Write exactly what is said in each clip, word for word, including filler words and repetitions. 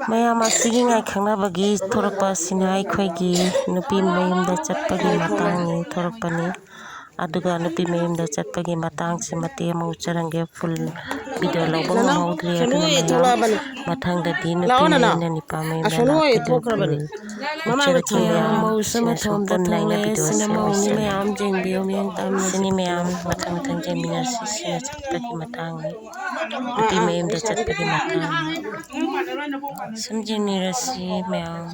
ꯃꯌꯥꯝ ꯑꯁꯤꯒꯤ ꯉꯥꯏꯈꯪꯅꯕꯒꯤ ꯊꯣꯔꯛꯄ ꯑꯁꯤꯅ ꯑꯩꯈꯣꯏꯒꯤ ꯅꯨꯄꯤ ꯃꯌꯨꯝꯗ ꯆꯠꯄꯒꯤ ꯃꯇꯥꯡꯅꯤ ꯊꯣꯔꯛꯄꯅꯤ꯫ ꯑꯗꯨꯒ ꯅꯨꯄꯤ ꯃꯌꯨꯝꯗ ꯆꯠꯄꯒꯤ ꯃꯇꯥꯡꯁꯤ ꯃꯇꯦꯛ ꯑꯃ ꯎꯠꯆꯔꯝꯒꯦ꯫ Full video ꯂꯧꯕ ꯉꯝꯍꯧꯗ꯭ꯔꯦ, ꯑꯗꯨꯅ ꯃꯌꯥꯝ ꯃꯊꯪꯗꯗꯤ ꯅꯨꯄꯤ ꯃꯌꯨꯝꯅ ꯅꯨꯄꯥ ꯃꯌꯨꯝꯗ ꯂꯥꯛꯄꯗꯨ full ꯎꯠꯆꯔꯛꯀꯦ꯫ ꯃꯌꯥꯝ ꯁꯤꯅ ꯁꯨꯝ ꯄꯨꯟꯅ ꯑꯩꯅ video ꯁꯤ ꯎꯠꯆꯔꯛꯀꯦ꯫ ꯁꯤꯅꯤ ꯃꯌꯥꯝ ꯃꯊꯪ ꯃꯊꯪ ꯌꯦꯡꯃꯤꯟꯅꯔꯁꯤ꯫ ꯁꯤꯅ ꯆꯠꯄꯒꯤ ꯃꯇꯥꯡꯅꯤ꯫ ꯅꯨꯄꯤ ꯃꯌꯨꯝꯗ ꯆꯠꯄꯒꯤ ꯃꯇꯥꯡꯅꯤ꯫ ꯁꯨꯝ ꯌꯦꯡꯃꯤꯟꯅꯔꯁꯤ ꯃꯌꯥꯝ꯫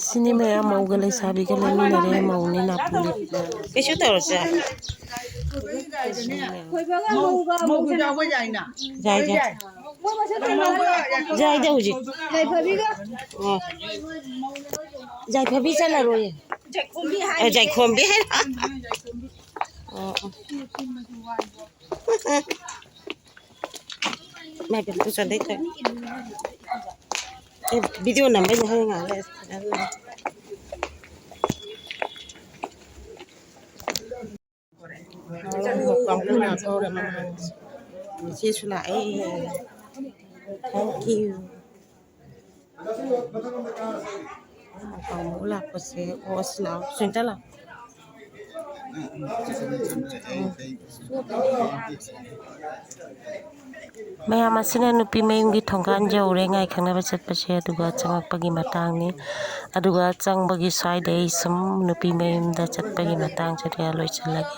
ꯁꯤꯅꯤ ꯃꯌꯥꯝ ꯃꯧꯒ ꯂꯩꯁꯥꯕꯤꯒ ꯂꯩꯃꯤꯟꯅꯔꯦ꯫ ꯃꯧꯅꯤ ꯅꯥꯄꯨ ꯂꯤꯠꯄ꯫ ꯀꯩꯁꯨ ꯇꯧꯔꯁꯦ꯫ ꯌꯥꯏ, ꯌꯥꯏ꯫ ꯌꯥꯏꯗ ꯍꯧꯖꯤꯛ꯫ ꯑꯣ꯫ ꯌꯥꯏꯐꯕꯤ ꯆꯠꯂꯔꯣꯏꯌꯦ꯫ ꯑꯦ, ꯖꯥꯏꯈꯣꯝꯕꯤ ꯍꯥꯏꯔ꯫ ꯑꯣ, ꯑꯣ꯫ ꯏꯃꯥ ꯏꯕꯦꯝꯃ, ꯇꯨ ꯆꯟꯗꯩ ꯇꯧ꯫ ꯑꯦ, video ꯅꯝꯕꯩꯅꯦ, ꯍꯣꯔꯦꯟ ꯉꯥꯏꯍꯥꯛ ꯂꯩꯔ ꯁꯥꯟꯅꯔ ꯂꯣꯏꯔꯦ꯫ ꯀꯥꯡꯕꯨꯅ ꯀꯧꯔꯦ ꯃꯃꯥꯡꯁꯦ꯫ ꯏꯆꯦꯁꯨ ꯂꯥꯛꯑꯦ꯫ Thank you꯫ ꯀꯥꯡꯕꯨ ꯂꯥꯛꯄꯁꯦ, ꯑꯣ, ꯑꯁ ꯂꯥꯛꯑꯣ꯫ ꯁꯨꯅꯤꯇꯥ ꯂꯥꯛꯑꯣ꯫ ꯃꯌꯥꯝ ꯑꯁꯤꯅ ꯅꯨꯄꯤ ꯃꯌꯨꯝꯒꯤ ꯊꯣꯡꯒꯥꯟ ꯌꯧꯔꯦ ꯉꯥꯏ ꯈꯪꯅꯕ ꯆꯠꯄꯁꯦ, ꯑꯗꯨꯒ ꯆꯪꯉꯛꯄꯒꯤ ꯃꯇꯥꯡꯅꯤ꯫ ꯑꯗꯨꯒ ꯆꯪꯕꯒꯤ ꯁ꯭ꯋꯥꯏꯗ ꯑꯩ ꯁꯨꯝ ꯅꯨꯄꯤ ꯃꯌꯨꯝꯗ ꯆꯠꯄꯒꯤ ꯃꯇꯥꯡꯁꯤꯗ ꯂꯣꯏꯁꯤꯜꯂꯒꯦ꯫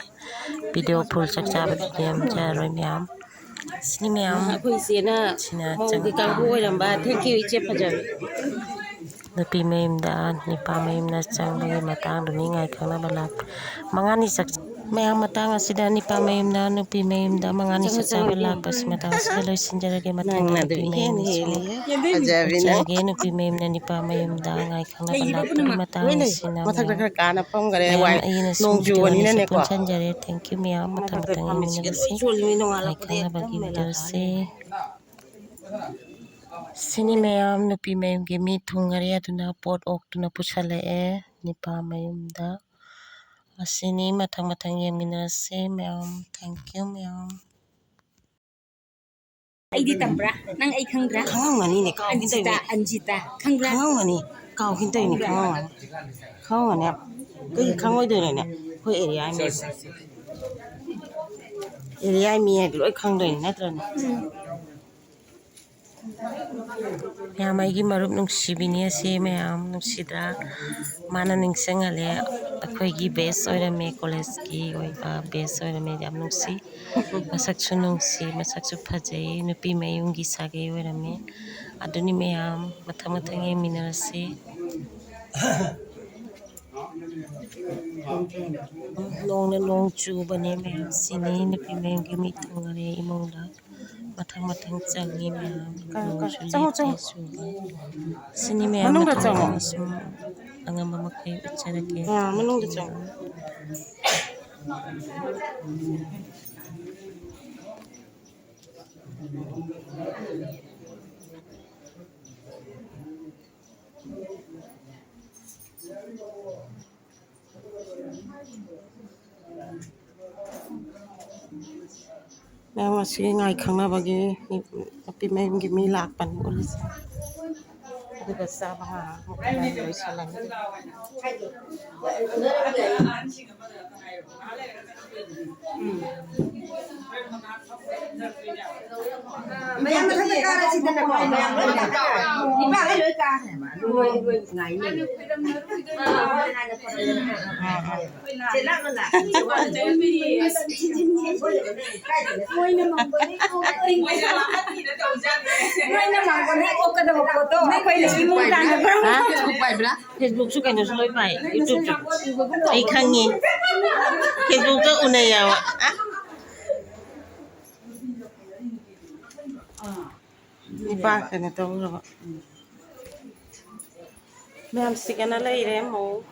Video full ꯆꯥꯛ ꯆꯥꯕꯗꯨꯗꯤ ꯌꯥꯝ ꯆꯥꯔꯣꯏ ꯃꯌꯥꯝ꯫ ꯁꯤꯅꯤ ꯃꯌꯥꯝ꯫ ꯑꯩꯈꯣꯏ ꯏꯆꯦꯅ ꯁꯤꯅ ꯃꯧꯒꯤ ꯆꯪꯉꯛꯄ ꯀꯥꯡꯕꯨ ꯑꯣꯏꯔꯝꯕ꯫ Thank you, ꯏꯆꯦ ꯐꯖꯕꯤ꯫ ꯅꯨꯄꯤ ꯃꯌꯨꯝꯗ ꯅꯨꯄꯥ ꯃꯌꯨꯝꯅ ꯆꯪꯕꯒꯤ ꯃꯇꯥꯡꯗꯨꯅꯤ ꯉꯥꯏ ꯈꯪꯅꯕ ꯂꯥꯛꯄ꯫ ꯃꯉꯥꯅꯤ ꯆꯥꯛ-, ꯃꯌꯥꯝ ꯃꯇꯥꯡ ꯑꯁꯤꯗ ꯅꯨꯄꯥ ꯃꯌꯨꯝꯅ ꯅꯨꯄꯤ ꯃꯌꯨꯝꯗ ꯃꯉꯥꯅꯤ ꯆꯥꯛ ꯆꯥꯕ ꯂꯥꯛꯄꯁꯤ ꯃꯇꯥꯡ ꯑꯁꯤꯗ ꯂꯣꯏꯁꯤꯟꯖꯔꯒꯦ꯫ ꯃꯊꯪꯗ ꯅꯪꯅ ꯑꯗꯨꯝ ꯅꯨꯄꯤ ꯏꯍꯦꯟ ꯃꯌꯨꯝꯗꯁꯨ ꯍꯦꯜꯂꯤꯍꯦ꯫ ꯐꯖꯕꯤꯅ꯫ ꯎꯠꯆꯔꯒꯦ꯫ ꯅꯨꯄꯤ ꯃꯌꯨꯝꯅ ꯅꯨꯄꯥ ꯃꯌꯨꯝꯗ ꯉꯥꯏ ꯈꯪꯅꯕ ꯂꯥꯛꯄꯒꯤ ꯃꯇꯥꯡ ꯂꯣꯏꯅ ꯑꯁꯤꯅ ꯃꯊꯛꯇ ꯃꯌꯥꯝ꯫ ꯈꯔ ꯀꯥꯅ ꯐꯝꯈ꯭ꯔꯦ꯫ ꯃꯌꯥꯝ ꯋꯥꯏ, ꯑꯩꯅꯁꯨ ꯅꯣꯡ video ꯑꯅꯤ ꯆꯨꯕꯅꯤꯅꯅꯦꯀꯣ꯫ ꯁꯨꯝ ꯄꯨꯟꯁꯤꯟꯖꯔꯦ꯫ Thank you ꯃꯌꯥꯝ꯫ ꯃꯊꯪ ꯃꯊꯪ ꯐꯝꯃꯤꯁꯤꯗꯤ ꯌꯦꯡꯃꯤꯟꯅꯔꯁꯤ꯫ ꯂꯣꯏ ꯆꯣꯠꯂꯤꯃꯤ ꯅꯣꯡꯉꯥꯜꯂꯛꯄꯗꯩ ꯉꯥꯏꯈꯪꯅꯕꯒꯤ ꯑꯗꯨꯝ ꯃꯦꯂꯥ꯫ Videoꯁꯦ꯫ ꯁꯤꯅꯤ ꯃꯌꯥꯝ ꯅꯨꯄꯤ ꯃꯌꯨꯝꯒꯤ ꯃꯤ ꯊꯨꯡꯉꯔꯦ ꯑꯗꯨꯅ ꯄꯣꯠ ꯑꯣꯛꯇꯨꯅ ꯄꯨꯁꯜꯂꯛꯑꯦ ꯅꯨꯄꯥ ꯃꯌꯨꯝꯗ꯫ ꯑꯁꯤꯅꯤ, ꯃꯊꯪ ꯃꯊꯪ ꯌꯦꯡꯃꯤꯟꯅꯔꯁꯦ ꯃꯌꯥꯝ꯫ Thank you ꯃꯌꯥꯝ꯫ ꯑꯩꯗꯤ ꯇꯝꯕ꯭ꯔꯥ? ꯅꯪ ꯑꯩ ꯈꯪꯗ꯭ꯔꯥ? ꯈꯪꯉꯝꯒꯅꯤꯅꯦ, ꯀꯥꯎꯈꯤꯗꯣꯏꯅꯦ꯫ ꯑꯟꯖꯤꯇꯥ, ꯑꯟꯖꯤꯇꯥ, ꯈꯪꯕ꯭ꯔꯥ? ꯈꯪꯉꯝꯒꯅꯤ, ꯀꯥꯎꯈꯤꯗꯣꯏꯅꯦ, ꯈꯪꯉꯝꯒꯅꯤ꯫ ꯈꯪꯉꯝꯒꯅꯤ꯫ ꯀꯩꯒꯤ ꯈꯪꯉꯣꯏꯗꯣꯏꯅꯣꯅꯦ? ꯑꯩꯈꯣꯏ area ꯃꯤ, area ꯃꯤ ꯍꯥꯏꯗꯤ ꯂꯣꯏ ꯈꯪꯗꯣꯏꯅꯤ ꯅꯠꯇ꯭ꯔꯅꯦ? ꯎꯝ꯫ ꯃꯌꯥꯝ, ꯑꯩꯒꯤ ꯃꯔꯨꯞ ꯅꯨꯡꯁꯤꯕꯤꯅꯤ ꯑꯁꯤ ꯃꯌꯥꯝ, ꯅꯨꯡꯁꯤꯗ꯭ꯔꯥ? ꯃꯥꯅ ꯅꯤꯡꯁꯤꯡꯍꯜꯂꯦ ꯑꯩꯈꯣꯏꯒꯤ batch ꯑꯣꯏꯔꯝꯃꯦ, college ꯀꯤ ꯑꯣꯏꯕ batch ꯑꯣꯏꯔꯝꯃꯦ꯫ ꯌꯥꯝ ꯅꯨꯡꯁꯤ꯫ ꯃꯁꯛꯁꯨ ꯅꯨꯡꯁꯤ, ꯃꯁꯛꯁꯨ ꯐꯖꯩ, ꯅꯨꯄꯤ ꯃꯌꯨꯝꯒꯤ ꯁꯥꯒꯩ ꯑꯣꯏꯔꯝꯃꯦ꯫ ꯑꯗꯨꯅꯤ ꯃꯌꯥꯝ, ꯃꯊꯪ ꯃꯊꯪ ꯌꯦꯡꯃꯤꯟꯅꯔꯁꯤ꯫ ꯅꯣꯡꯅ ꯅꯣꯡ ꯆꯨꯕꯅꯦ ꯃꯌꯥꯝ, ꯁꯤꯅꯤ ꯅꯨꯄꯤ ꯃꯌꯨꯝꯒꯤ ꯃꯤ ꯊꯨꯡꯉꯔꯦ ꯏꯃꯨꯡꯗ꯫ ꯃꯊꯪ ꯃꯊꯪ ꯆꯪꯉꯤ ꯃꯌꯥꯝ꯫ ꯀ-, ꯀ-, ꯅꯣꯡꯁꯨ ꯆꯪꯉꯣ, ꯂꯦꯞꯇꯦ ꯆꯪꯉꯣ꯫ ꯆꯨꯕ꯫ ꯁꯤꯅꯤ ꯃꯌꯥꯝ, ꯃꯅꯨꯡꯗ ꯃꯊꯪ ꯆꯪꯉꯣ꯫ ꯃꯊꯪ ꯁꯨꯝ ꯑꯉꯝꯕ ꯃꯈꯩ ꯎꯠꯆꯔꯛꯀꯦ꯫ ꯑꯥ, ꯃꯅꯨꯡꯗ ꯆꯪꯉꯣ꯫ ꯃꯌꯥꯝ, ꯉꯁꯤ ꯉꯥꯏ ꯈꯪꯅꯕꯒꯤ ꯃꯤ, ꯅꯨꯄꯤ ꯃꯌꯨꯝꯒꯤ ꯃꯤ ꯂꯥꯛꯄꯅꯤ ꯎꯠꯂꯤꯁꯦ꯫ ꯑꯗꯨꯒ ꯆꯥꯕ ꯉꯥꯏꯍꯥꯛ ꯑꯃꯨꯛ ꯂꯣꯏꯁꯤꯜꯂꯅꯤ꯫ ꯃꯌꯥꯝ ꯃꯊꯛꯇ ꯀꯥꯔꯁꯤꯗꯅꯀꯣ, ꯃꯌꯥꯝ ꯂꯣꯏ ꯀꯥꯔꯦ꯫ ꯅꯨꯄꯥꯈꯩ ꯂꯣꯏ ꯀꯥꯔꯦ ꯍꯥꯏꯕ꯫ ꯑꯗꯨ ꯅꯣꯏ, ꯅꯣꯏ ꯉꯥꯏꯅꯦ꯫ ꯁꯦ, ꯂꯥꯛꯅ ꯂꯥꯛ꯫ ꯃꯣꯏꯅ ꯃꯥꯡꯒꯣꯟꯗꯩ ꯀꯣꯛꯀꯗꯕ ꯄꯣꯠꯇꯣ ꯑꯩꯈꯣꯏꯅ ꯏꯃꯨꯡ ꯇꯥꯟꯅꯕ꯭ꯔꯥ? ꯍꯥ? Facebook ꯄꯥꯏꯕ꯭ꯔꯥ? Facebook ꯁꯨ ꯀꯩꯅꯣꯁꯨ ꯂꯣꯏ ꯄꯥꯏ, YouTube ꯁꯨ꯫ ꯑꯩ ꯈꯪꯉꯤ꯫ Facebook ꯇ ꯎꯅꯩ ꯍꯥꯏꯕ꯫ ꯅꯤꯄꯥ ꯀꯩꯅꯣ ꯇꯧꯈ꯭ꯔꯕ꯫ ꯃꯌꯥꯝ ꯁꯤꯒꯅ ꯂꯩꯔꯦ ꯑꯃꯨꯛ꯫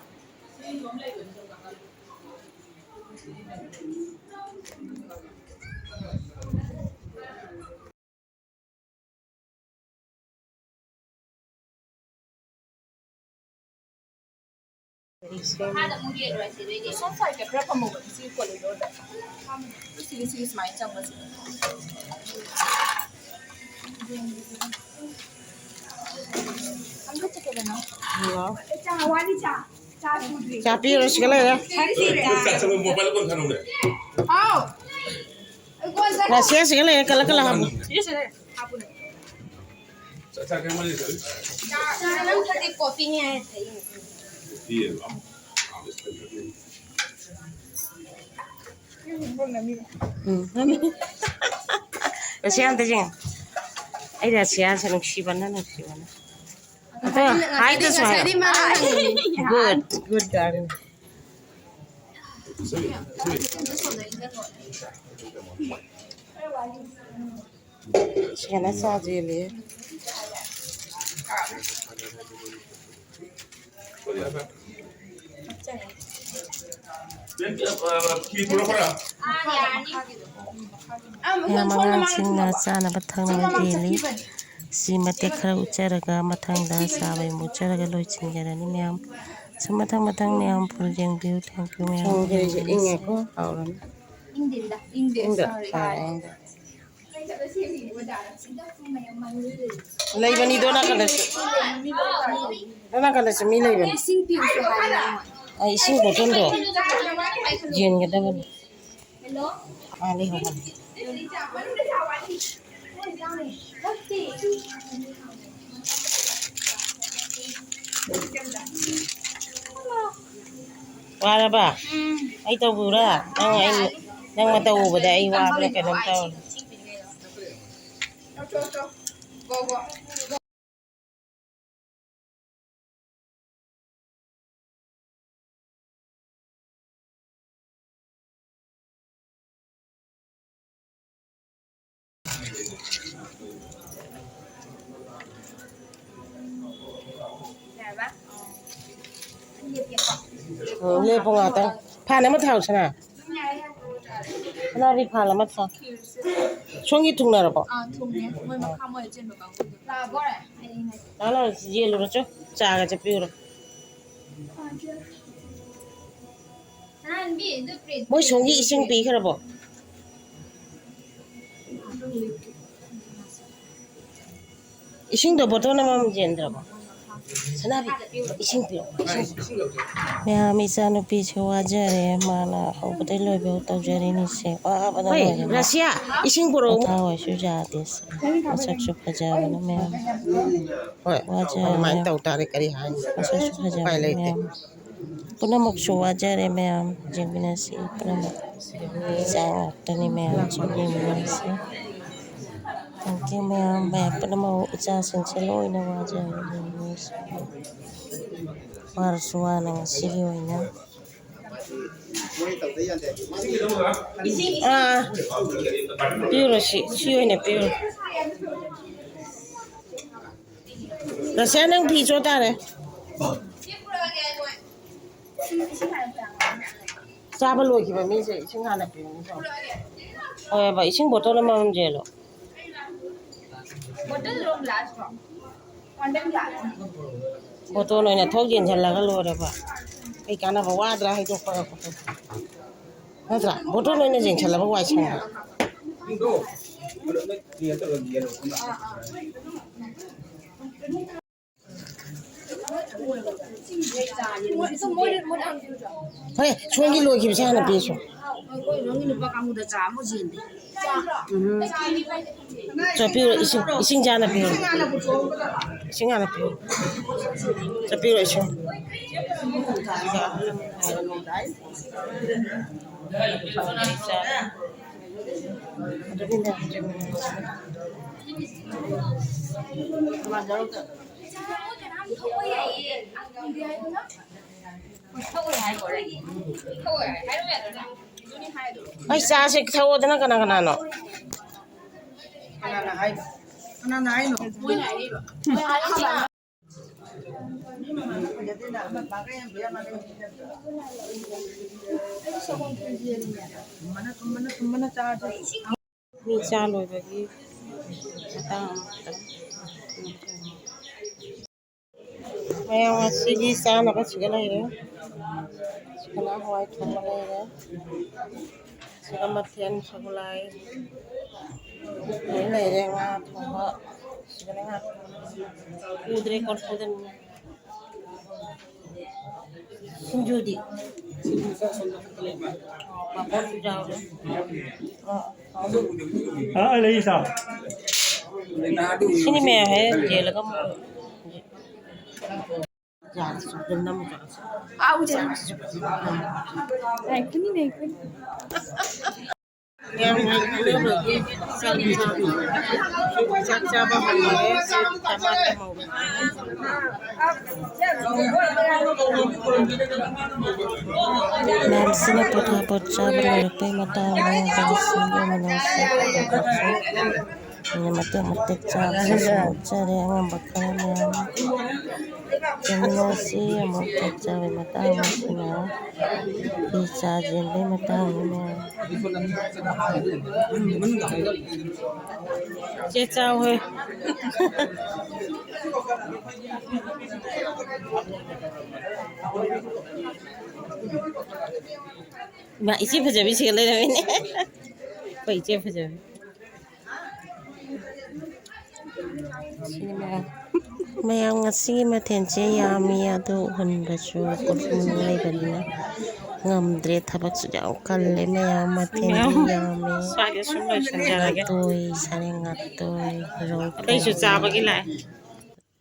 ꯃꯈꯥꯗ ꯑꯃꯨꯛ ꯌꯦꯡꯉꯨꯔꯁꯤ, ꯑꯗꯨꯏꯗꯤ꯫ ꯁꯣꯝ ꯁꯥꯏꯠꯇ ꯈꯔ ꯐꯝꯃꯣꯕ, ꯁꯤ ꯀꯣꯔꯤꯗꯣꯔꯗ꯫ ꯁꯤꯗꯤ, ꯁꯤꯗꯤ ꯁꯨꯃꯥꯏꯅ ꯆꯪꯕꯁꯦ꯫ ꯑꯝꯇ ꯆꯠꯀꯦꯗꯅ꯫ ꯍꯜꯂꯣ꯫ ꯆꯥ ꯋꯥꯠꯂꯤ, ꯆꯥ꯫ ꯆꯥ ꯁꯨꯗ꯭ꯔꯤ꯫ ꯆꯥ ꯄꯤꯔꯣ, ꯁꯤꯒ ꯂꯩꯔꯦ꯫ ꯊꯛꯇ꯭ꯔꯤ ꯆꯥ꯫ ꯆꯥ ꯆꯠꯂꯣ, ꯃꯣꯕꯥꯏꯜ ꯐꯣꯟ ꯊꯥꯅꯧꯅꯦ꯫ ꯍꯥꯎ꯫ ꯑꯩ ꯀꯣꯟ ꯆꯠ- ꯔꯥꯁꯤꯌꯥ ꯁꯤꯒ ꯂꯩꯔꯦ, ꯀꯜꯂ ꯀꯜꯂ ꯍꯥꯞꯄꯨ꯫ ꯁꯤꯗ, ꯁꯤꯗ ꯍꯥꯞꯄꯨꯅꯦ꯫ ꯆꯥ, ꯆꯥ ꯀꯌꯥꯝ ꯋꯥꯠꯂꯤ? ꯆꯥ ꯅꯪ ꯊꯛꯇꯦ, ꯀꯣꯐꯤꯅꯦ ꯍꯥꯏ꯫ ꯀꯣꯐꯤ ꯍꯥꯏꯕ? ꯎꯝ꯫ ꯔꯁꯤꯌꯥ ꯑꯝꯇ ꯌꯦꯡꯉꯣ꯫ ꯑꯩ ꯔꯁꯤꯌꯥꯁꯦ ꯅꯨꯡꯁꯤꯕꯅ, ꯅꯨꯡꯁꯤꯕꯅ꯫ ꯑꯗꯣ ꯍꯥꯏꯗꯁꯨ ꯍꯥꯏꯌꯣ꯫ ꯉꯁꯥꯏꯗꯤ ꯃꯥꯅ ꯍꯪꯉꯤꯅꯦ꯫ Good, good girl꯫ ꯁꯤꯒꯅ ꯆꯥꯁꯦ ꯌꯦꯜꯂꯦ꯫ ꯃꯌꯥꯝ ꯑꯉꯥꯡꯁꯤꯡꯅ ꯆꯥꯅꯕ ꯊꯛꯅꯕ ꯌꯦꯜꯂꯤ꯫ ꯁꯤ ꯃꯇꯦꯛ ꯈꯔ ꯎꯠꯆꯔꯒ ꯃꯊꯪꯗ ꯆꯥꯕꯩ ꯑꯃꯨꯛ ꯎꯠꯆꯔꯒ ꯂꯣꯏꯁꯤꯟꯖꯔꯅꯤ ꯃꯌꯥꯝ꯫ ꯁꯨꯝ ꯃꯊꯪ ꯃꯊꯪ ꯃꯌꯥꯝ full ꯌꯦꯡꯕꯤꯌꯨ꯫ Thank you ꯃꯌꯥꯝ꯫ ꯊꯣꯡꯈ꯭ꯔꯤꯁꯦ ꯏꯪꯉꯦꯀꯣ, ꯍꯥꯎꯔꯅꯤ꯫ ꯏꯪꯗꯦꯗ, ꯏꯪꯗꯦ꯫ ꯏꯪꯗ ꯁꯥꯔꯦ, ꯏꯪꯗ꯫ ꯂꯩꯕꯅꯤ, ꯗꯣ ꯅꯥꯀꯟꯗꯁꯨ꯫ ꯗꯣ ꯅꯥꯀꯟꯗꯁꯨ ꯃꯤ ꯂꯩꯕꯅꯤ꯫ ꯏꯁꯤꯡ ꯄꯤꯌꯨꯁꯨ ꯍꯥꯏꯌꯦ꯫ ꯑꯩ ꯏꯁꯤꯡ ꯕꯣꯇꯜꯗꯣ ꯌꯦꯟꯒꯗꯕꯅꯤ꯫ ꯑꯥ, ꯂꯩꯍꯧꯕꯅꯤ꯫ ꯋꯥꯔꯕ? ꯎꯝ꯫ ꯑꯩ ꯇꯧꯕꯤꯌꯨꯔꯥ? ꯅꯪ ꯑꯩ, ꯅꯪ ꯃꯇꯧ ꯎꯕꯗ ꯑꯩ ꯋꯥꯕ꯭ꯔꯥ ꯀꯩꯅꯣꯝ ꯇꯧꯔꯦ꯫ ꯎꯝ, ꯂꯦꯞꯄꯣ ꯉꯥꯛꯇꯪ꯫ ꯐꯥꯟ ꯑꯃ ꯊꯥꯎ, ꯁꯅꯥ꯫ ꯁꯅꯥ, ꯔꯤꯐꯥꯟ ꯑꯃ ꯊꯥꯎ꯫ ꯁꯣꯝꯒꯤ ꯊꯨꯡꯅꯔꯕꯣ? ꯑꯥ, ꯊꯨꯡꯉꯦ꯫ ꯃꯣꯏ ꯃꯈꯥ ꯃꯣꯏ ꯑꯆꯦꯟꯕ ꯀꯥꯡꯕꯨꯗꯣ꯫ ꯂꯥꯛꯑꯕꯣ? ꯂꯥꯛꯑꯣ, ꯂꯥꯛꯑꯣ, ꯌꯦꯜꯂꯨꯔꯣ ꯆꯣ꯫ ꯆꯥꯒ ꯆꯠꯄꯤꯔꯨꯔꯣ꯫ ꯃꯣꯏ ꯁꯣꯝꯒꯤ ꯏꯁꯤꯡ ꯄꯤꯈ꯭ꯔꯕꯣ? ꯏꯁꯤꯡꯗꯣ ꯕꯣꯇꯜ ꯑꯃꯃꯝ ꯌꯦꯟꯗ꯭ꯔꯕꯣ? ꯁꯅꯥꯕꯤ, ꯏꯁꯤꯡ ꯄꯤꯔꯛꯑꯣ, ꯏꯁꯤꯡ꯫ ꯃꯌꯥꯝ, ꯏꯆꯥꯅꯨꯄꯤꯁꯦ ꯋꯥꯖꯔꯦ, ꯃꯥꯅ ꯍꯧꯕꯗꯩ ꯂꯣꯏꯕꯧ ꯇꯧꯖꯔꯤꯅꯤꯁꯦ, ꯋꯥꯕꯅ ꯍꯣꯏ, ꯂꯣꯏꯔꯦ꯫ ꯔꯥꯁꯤꯌꯥ, ꯏꯁꯤꯡ ꯄꯨꯔꯛꯑꯣ꯫ ꯄꯣꯊꯥ ꯍꯣꯏꯁꯨ ꯌꯥꯗꯦꯁꯦ, ꯃꯁꯛꯁꯨ ꯐꯖꯕꯅ ꯃꯌꯥꯝ꯫ ꯍꯣꯏ, ꯋꯥꯖꯔꯦ꯫ ꯑꯗꯨꯃꯥꯏꯅ ꯇꯧ ꯇꯥꯔꯦ, ꯀꯔꯤ ꯍꯥꯏꯅꯤ? ꯃꯁꯛꯁꯨ ꯐꯖꯕꯅ ꯎꯄꯥꯏ ꯂꯩꯇꯦ꯫ ꯃꯌꯥꯝ꯫ ꯄꯨꯝꯅꯃꯛꯁꯨ ꯋꯥꯖꯔꯦ ꯃꯌꯥꯝ, ꯌꯦꯡꯃꯤꯟꯅꯁꯤ ꯄꯨꯝꯅꯃꯛ꯫ ꯏꯆꯥ ꯉꯥꯛꯇꯅꯤ ꯃꯌꯥꯝ, ꯁꯨꯝ ꯌꯦꯡꯃꯤꯟꯅꯁꯤ꯫ Thank you ꯃꯌꯥꯝ, ꯃꯌꯥꯝ ꯄꯨꯝꯅꯃꯛ, ꯏꯆꯥꯁꯤꯡꯁꯦ ꯂꯣꯏꯅ ꯋꯥꯖꯔꯦ꯫ ꯋꯥꯔꯁꯨ ꯋꯥꯅ ꯉꯁꯤꯒꯤ ꯑꯣꯏꯅ꯫ ꯑꯥ, ꯄꯤꯔꯣ, ꯁꯤ, ꯁꯤ ꯑꯣꯏꯅ ꯄꯤꯔꯣ꯫ ꯔꯁꯤꯌꯥ, ꯅꯪ ꯐꯤ ꯆꯣ ꯇꯥꯔꯦ꯫ ꯆꯥꯕ ꯂꯣꯏꯈꯤꯕ ꯃꯤꯁꯦ ꯏꯁꯤꯡ ꯍꯥꯟꯅ ꯄꯤꯕꯅꯤ ꯇꯧ꯫ ꯍꯣꯏ, ꯏꯁꯤꯡ ꯕꯣꯇꯜ ꯑꯃꯃꯝ ꯌꯦꯜꯂꯣ꯫ ꯕꯣꯇꯜ ꯑꯣꯏꯅ ꯊꯣꯛ ꯌꯦꯟꯁꯤꯜꯂꯒ ꯂꯣꯏꯔꯦꯕ꯫ ꯀꯩ ꯀꯥꯟꯅꯕ, ꯋꯥꯗ꯭ꯔꯥ ꯍꯩꯗꯣꯛꯄ ꯈꯣꯠꯄ? ꯅꯠꯇ꯭ꯔꯥ? ꯕꯣꯇꯜ ꯑꯣꯏꯅ ꯌꯦꯡꯁꯤꯜꯂꯕ ꯋꯥꯏ ꯁꯪꯉꯦ꯫ ꯍꯣꯏ, ꯁꯣꯝꯒꯤ ꯂꯣꯏꯈꯤꯕꯁꯦ ꯍꯥꯟꯅ ꯄꯤꯁꯨ꯫ ꯎꯝ꯫ ꯆꯠꯄꯤꯔꯣ, ꯏꯁꯤꯡ, ꯏꯁꯤꯡꯁꯦ ꯍꯥꯟꯅ ꯄꯤꯔꯣ꯫ ꯏꯁꯤꯡ ꯍꯥꯟꯅ ꯄꯤꯔꯣ꯫ ꯆꯠꯄꯤꯔꯣ, ꯏꯁꯤꯡ꯫ ꯑꯩ ꯆꯥꯁꯦ ꯊꯛꯑꯣꯗꯅ ꯀꯅꯥ ꯀꯅꯥꯅꯣ? ꯀꯅꯥꯅ ꯍꯥꯏꯅꯣ? ꯀꯅꯥꯅ ꯍꯥꯏꯅꯣ? ꯃꯤ ꯆꯥ ꯂꯣꯏꯕꯒꯤ ꯃꯇꯥꯡ ꯑꯃꯈꯛꯇꯪ꯫ ꯃꯌꯥꯝ ꯉꯁꯤꯒꯤ ꯆꯥꯅꯕ ꯁꯤꯗ ꯂꯩꯔꯦ꯫ ꯁꯅꯥ ꯍꯋꯥꯏ ꯊꯣꯡꯕ ꯂꯩꯔꯦ꯫ ꯁꯤꯒ ꯃꯊꯦꯜ ꯁꯒꯣꯜ ꯍꯋꯥꯏ ꯂꯩꯔꯦ, ꯉꯥ ꯊꯣꯡꯕ꯫ ꯁꯤꯒꯅ ꯉꯥ ꯊꯣꯡꯕ꯫ ꯎꯗ꯭ꯔꯦ, ꯀꯣꯔꯐꯨꯗꯅꯤ꯫ ꯁꯤꯡꯖꯨꯗꯤ? ꯄꯥꯐꯣꯔꯁꯨ ꯌꯥꯎꯔꯦ꯫ ꯑꯣ, ꯑꯣ꯫ ꯑꯥ, ꯂꯩ ꯏꯆꯥ꯫ ꯁꯤꯅꯤ ꯃꯌꯥꯝ ꯍꯦꯛ ꯌꯦꯜꯂꯒ ꯑꯃꯨꯛ ꯌꯥꯔꯦ, ꯁꯨꯝ ꯅꯝꯃꯨ ꯆꯠꯂꯁꯤ꯫ ꯉꯥꯏꯈꯣꯅꯤ, ꯉꯥꯏꯈꯣꯅꯤ꯫ ꯌꯥꯝ ꯍꯩꯈ꯭ꯔꯦ꯫ ꯆꯥꯛ ꯆꯥꯕ ꯍꯧꯔꯦ꯫ ꯆꯥꯛ ꯆꯥꯕ ꯍꯧꯔꯦ꯫ ꯆꯥꯛ ꯆꯥꯕ ꯍꯧꯔꯦ꯫ ꯃꯌꯥꯝꯁꯤꯅ ꯄꯣꯊꯥꯄꯣꯠ ꯆꯥꯕ ꯂꯣꯏꯔꯛꯄꯩ ꯃꯇꯥꯡꯅꯦ꯫ ꯍꯧꯖꯤꯛꯁꯤꯡꯒꯤ ꯃꯅꯥꯛꯁꯤꯗ ꯄꯣꯊꯥꯄꯣꯠꯁꯨ ꯑꯩꯅ ꯃꯇꯦꯛ ꯃꯇꯦꯛ ꯆꯥꯕꯁꯨ ꯁꯨꯝ ꯎꯠꯆꯔꯦ꯫ ꯑꯉꯝꯕ ꯈꯔ ꯃꯌꯥꯝ ꯆꯥꯃꯤꯟꯅꯁꯤ꯫ ꯑꯃꯨꯛ ꯆꯥꯛ ꯆꯥꯕꯩ ꯃꯇꯥꯡ ꯑꯁꯤꯅ ꯐꯤ ꯆꯥ ꯆꯦꯟꯕꯩ ꯃꯇꯥꯡꯅꯤ ꯃꯌꯥꯝ꯫ ꯆꯦ ꯆꯥꯎ ꯍꯣꯏ꯫ ꯏꯃꯥ, ꯏꯆꯦ ꯐꯖꯕꯤ ꯁꯤꯒ ꯂꯩꯔꯝꯃꯤꯅꯦ꯫ ꯑꯩꯈꯣꯏ ꯏꯆꯦ ꯐꯖꯕꯤ꯫ ꯁꯤꯅꯤ ꯃꯌꯥꯝ꯫ ꯃꯌꯥꯝ, ꯉꯁꯤꯒꯤ ꯃꯊꯦꯜꯁꯦ ꯌꯥꯝꯃꯤ, ꯑꯗꯨ ꯍꯨꯟꯕꯁꯨ ꯀꯣꯔꯐꯨ ꯂꯩꯕꯅꯤꯅ ꯉꯝꯗ꯭ꯔꯦ꯫ ꯊꯕꯛꯁꯨ ꯌꯥꯝ ꯀꯜꯂꯦ ꯃꯌꯥꯝ, ꯃꯊꯦꯜꯗꯤ ꯃꯌꯥꯝ ꯌꯥꯝꯃꯦ꯫ ꯁ꯭ꯋꯥꯏꯗ ꯁꯨꯝ ꯂꯣꯏꯁꯤꯟꯖꯔꯒꯦ꯫ ꯉꯥꯇꯣꯏ, ꯁꯥꯔꯦꯡ ꯉꯥꯇꯣꯏ, ꯔꯧ ꯑꯇꯩꯁꯨ ꯊꯣꯡꯕ, ꯆꯥꯕꯒꯤ ꯂꯥꯛꯑꯦ꯫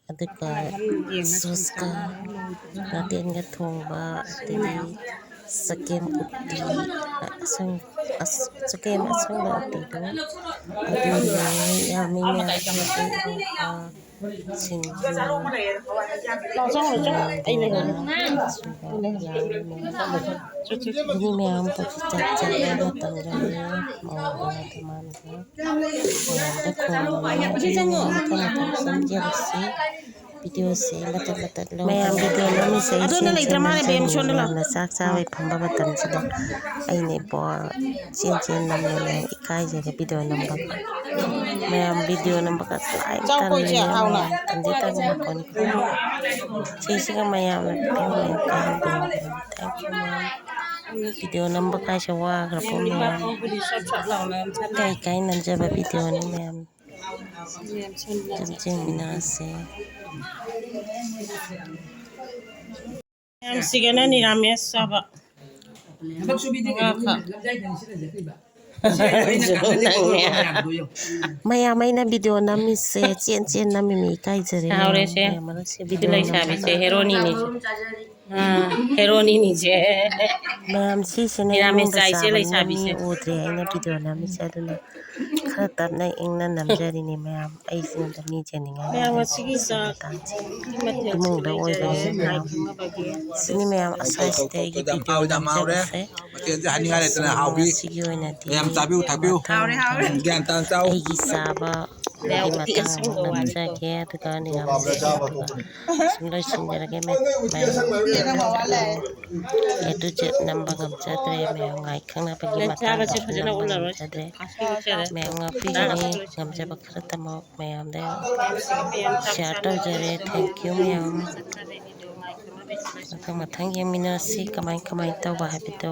ꯑꯗꯨꯒ ꯌꯦꯡꯉ ꯁꯨꯝ ꯁꯣꯁꯀ ꯆꯥꯕ꯫ ꯉꯥꯇꯦꯟꯒ ꯊꯣꯡꯕ, ꯑꯗꯒꯤ ꯆꯒꯦꯝ ꯎꯇꯤ, ꯑꯁꯪ-, ꯑꯁ-, ꯆꯒꯦꯝ ꯑꯁꯪꯕ ꯎꯇꯤꯗꯣ, ꯑꯗꯨꯅꯦ꯫ ꯌꯥꯝꯃꯤ ꯃꯌꯥꯝ, ꯁꯤꯡꯖꯨ, ꯁꯤꯡꯖꯨ, ꯂꯥꯎ ꯆꯪꯉꯨ, ꯆꯪꯉꯨ꯫ ꯑꯩ ꯂꯩꯍꯧꯔꯤ꯫ ꯕꯣꯔꯥ, ꯁꯤꯡꯖꯨ ꯌꯥꯝꯃꯤ꯫ ꯆꯠ, ꯆꯠ, ꯆꯠ꯫ ꯑꯗꯨꯅꯤ ꯃꯌꯥꯝ ꯄꯣꯠꯁꯤ ꯆꯥꯛ ꯆꯥꯕ ꯃꯇꯝ ꯌꯧꯔꯦ꯫ ꯃꯧꯒ ꯗꯃꯥꯟꯒ ꯃꯌꯥꯝꯗ ꯈꯣꯡꯗꯅ ꯑꯗꯨꯅꯤ ꯃꯌꯥꯝ ꯃꯊꯪ ꯃꯊꯪ ꯆꯪꯖꯔꯛꯁꯤ꯫ ꯚꯤꯗꯤꯑꯣꯁꯦ ꯃꯇꯠ ꯃꯇꯠ ꯂꯧꯗꯅ ꯃꯌꯥꯝ ꯚꯤꯗꯤꯑꯣ ꯅꯝꯃꯤꯁꯦ ꯑꯗꯨꯅ ꯏꯆꯦꯟ ꯂꯩꯇ꯭ꯔ ꯆꯦꯟꯅ ꯃꯥꯜꯂꯦ, ꯕꯦꯝ, ꯆꯪꯉꯤ꯫ ꯁꯣꯝꯗ ꯂꯥꯎ꯫ ꯃꯌꯥꯝꯅ ꯆꯥꯛ ꯆꯥꯕꯩ ꯐꯝꯕ ꯃꯇꯝꯁꯤꯗ ꯑꯩꯅ ꯏꯕꯣ ꯆꯦꯟ ꯆꯦꯟ ꯅꯝꯃꯦ꯫ ꯃꯌꯥꯝ ꯏꯀꯥꯏꯖꯔꯦ ꯚꯤꯗꯤꯑꯣ ꯅꯝꯕ꯫ ꯃꯌꯥꯝ ꯚꯤꯗꯤꯑꯣ ꯅꯝꯕꯒ ꯂꯥꯏꯛ ꯆꯥꯎ ꯀꯣꯏꯁꯦ, ꯇꯜꯂꯦ꯫ ꯍꯥꯎꯅ꯫ ꯃꯌꯥꯝ ꯇꯟꯗꯤ ꯇꯟꯕ ꯄꯣꯠꯅꯤ꯫ ꯁꯤꯁꯤꯒ ꯃꯌꯥꯝꯅ ꯚꯤꯗꯤꯑꯣ ꯌꯥꯝ ꯀꯥꯍꯟꯕꯤꯔꯝꯒꯅꯤ꯫ Thank you, ma'am. Video ꯅꯝꯕ ꯀꯥꯏꯁꯦ ꯋꯥꯈ꯭ꯔꯕ ꯃꯌꯥꯝ꯫ ꯀꯥꯏ ꯀꯥꯏ ꯅꯝꯖꯕ videoꯅꯤ ꯃꯌꯥꯝ꯫ ꯑꯗꯨꯝ ꯌꯦꯡꯃꯤꯟꯅꯔꯁꯦ꯫ ꯃꯌꯥꯝꯁꯤꯒꯅ ꯅꯤꯔꯥꯃꯦꯁ ꯆꯥꯕ꯫ ꯊꯕꯛ ꯁꯨꯕꯤꯗꯤ ꯉꯥ ꯈꯛ꯫ ꯃꯌꯥꯝ ꯑꯩꯅ video ꯅꯝꯃꯤꯁꯦ ꯆꯦꯟ ꯆꯦꯟ ꯅꯝꯃꯤꯃꯤ, ꯏꯀꯥꯏꯖꯔꯦ꯫ ꯍꯥꯎꯔꯦꯁꯦ꯫ ꯃꯌꯥꯝ ꯃꯔꯛꯁꯦ ꯁꯤ video ꯂꯩꯁꯥꯕꯤꯁꯦ ꯅꯝꯕꯁꯦ꯫ ꯍꯦꯔꯣꯅꯤꯅꯦ꯫ ꯑꯥ, ꯍꯦꯔꯣꯅꯤꯅꯤꯁꯦ꯫ ꯃꯌꯥꯝ ꯁꯤꯁꯤꯅ ꯅꯤꯔꯥꯃꯤꯁ ꯏꯃꯨꯡꯗ ꯆꯥꯏꯁꯦ ꯆꯥꯕꯅꯤꯅ ꯃꯤ ꯂꯩꯁꯥꯕꯤꯁꯦ꯫ ꯎꯗ꯭ꯔꯦ ꯑꯩꯅ video ꯅꯝꯃꯤꯁꯦ, ꯑꯗꯨꯅ ꯈꯔ ꯇꯞꯅ ꯏꯪꯅ ꯅꯝꯖꯔꯤꯅꯦ ꯃꯌꯥꯝ꯫ ꯑꯩꯁꯤꯅ ꯃꯤ ꯆꯦꯟꯅꯤꯡꯉꯥꯏ ꯃꯌꯥꯝ ꯂꯩꯇꯦ꯫ ꯉꯁꯤꯒꯤ ꯆꯥꯛ ꯃꯇꯥꯡꯁꯦ ꯃꯊꯦꯜꯁꯤ ꯏꯃꯨꯡꯗ ꯂꯩꯖꯔꯦ ꯑꯣꯏꯕꯅꯤꯅ ꯂꯥꯏ ꯃꯌꯥꯝ꯫ ꯈꯨꯔꯨꯝꯃꯕꯒꯤ꯫ ꯁꯤꯅꯤ ꯃꯌꯥꯝ ꯑꯁꯥꯏꯁꯤꯗ ꯑꯩꯒꯤ video ꯍꯥꯎꯗ ꯌꯥꯝ ꯍꯥꯎꯔꯦ꯫ ꯅꯝꯖꯕꯁꯦ꯫ ꯃꯊꯦꯜꯁꯦ ꯍꯥꯏꯅꯤꯡꯉꯥꯏ ꯂꯩꯇꯅ ꯍꯥꯎꯕꯤ꯫ ꯉꯁꯤꯒꯤ ꯑꯣꯏꯅꯗꯤ ꯃꯌꯥꯝ ꯆꯥꯕꯤꯌꯨ, ꯊꯛꯄꯤꯌꯨ꯫ ꯃꯊꯪ ꯍꯥꯎꯔꯦ, ꯍꯥꯎꯔꯦ꯫ ꯃꯊꯪ ꯒ꯭ꯌꯥꯟ ꯇꯥꯅ ꯆꯥꯎ꯫ ꯑꯩꯒꯤ ꯆꯥꯕ ꯒꯤ ꯃꯇꯥꯡ ꯑꯃꯨꯛ ꯅꯝꯖꯒꯦ, ꯑꯗꯨꯒ ꯅꯤꯔꯥꯃꯤꯁ ꯑꯗꯨꯒ ꯁꯨꯝ ꯂꯣꯏꯁꯤꯟꯖꯔꯒꯦ꯫ ꯃ-, ꯃꯌꯥꯝ A to Z ꯅꯝꯕ ꯉꯝꯖꯗ꯭ꯔꯦ, ꯃꯌꯥꯝ ꯉꯥꯏ ꯈꯪꯅꯕꯒꯤ ꯃꯇꯥꯡꯗꯁꯨ ꯅꯝꯕ ꯉꯝꯖꯗ꯭ꯔꯦ꯫ ꯃꯌꯥꯝ ꯉꯥꯛꯄꯤꯒꯅꯤ, ꯉꯝꯖꯕ ꯈꯔꯇꯃꯛ ꯃꯌꯥꯝꯗ share ꯇꯧꯖꯔꯦ꯫ Thank you ꯃꯌꯥꯝ꯫ ꯃꯊꯪ ꯃꯊꯪ ꯌꯦꯡꯃꯤꯟꯅꯔꯁꯤ ꯀꯃꯥꯏ ꯀꯃꯥꯏ ꯇꯧꯕ ꯍꯥꯏꯕꯗꯣ꯫